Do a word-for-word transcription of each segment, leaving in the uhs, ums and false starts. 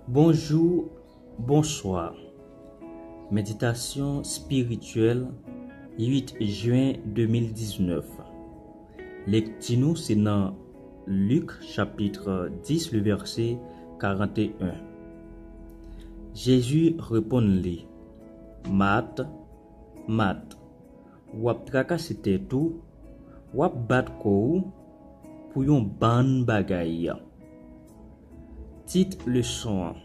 Bonjou, bonswa. Meditasyon espirityèl, uit jen de mil diznèf. Lekti nou se nan Lik chapit dis, le vèsè karant e en. Jezi reponn li, Mat, Mat, w ap trakase tèt ou, w ap bat kò ou pou yon bann bagay. Tit leson an.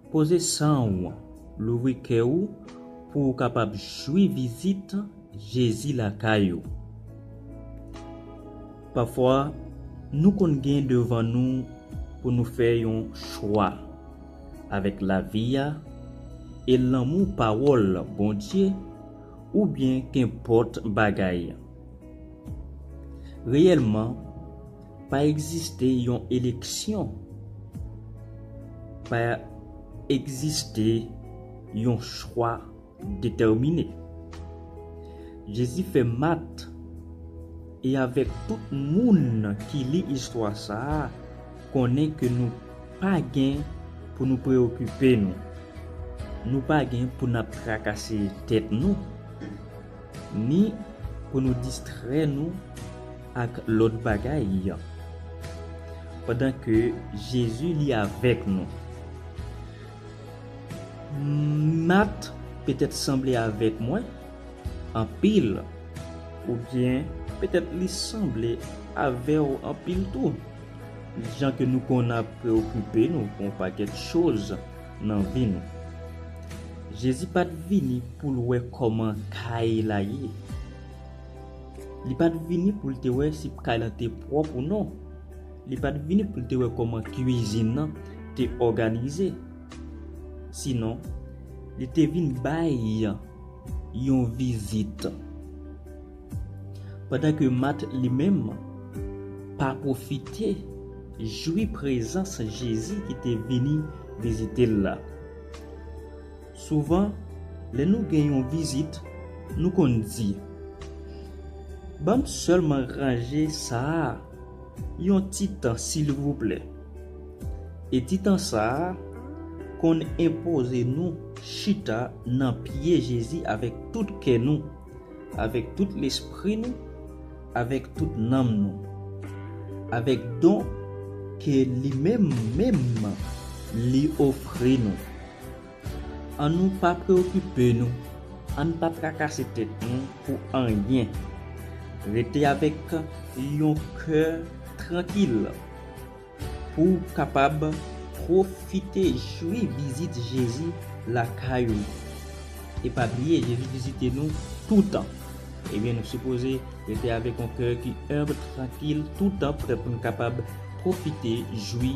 Poze san w, louvri kè ou pou w kapab jwi vizit Jezi lakay ou. Pafwa, nou konn gen devan nou pou nou fè yon chwa avèk lavi a e lanmou pawòl Bondye oubyen kenpòt bagay. Reyèlman, pa egziste yon eleksyon, pa egziste yon chwa detèmine. Jezi fè Mat e avèk tout moun ki li istwa sa a konnen ke nou pa gen pou nou preyokipe nou. Nou pa gen pou n ap trakase tèt nou, ni pou nou distrè nou ak lòt bagay, pandan ke Jezi li avèk nou. Mat petèt sanble avèk mwen anpil, oubyen petèt li sanble avè w anpil tou, jan ke nou konn ap preyokipe nou pou yon pakèt choz nan vi nou. Jezi pa t vini pou l wè kòman kay la ye. Li pa t vini pou l te wè si kay lan te pwòp ou non. Li pa t vini pou l te wè kòman kwizin nan te òganize. Sinon, li te vin bay yon vizit. Pandan ke Mat li menm pa pwofite jwi prezans Jezi ki te vini vizite l la. Souvan, lè nou gen yon vizit, nou konn di, ban m sèlman ranje sa a yon ti tan, silvouplè. E ti tan sa a konn enpoze nou chita nan pye Jezi avèk tout kè nou, avèk tout lespri nou, avèk tout nanm nou, avèk don ke li menm menm li ofri nou. An nou pa preyokipe nou, an n pa trakase tèt nou pou anyen. Rete avèk yon kè trankil pou w kapab pwofite jwi vizit Jezi lakay ou. E pa bliye, Jezi vizite nou toutan. Ebyen, nou sipoze rete avèk yon kè ki enb, trankil, toutan prè pou n kapab pwofite jwi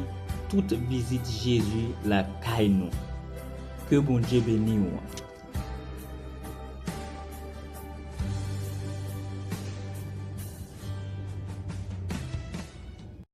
tout vizit Jezi lakay nou. Ke Bondye beni w.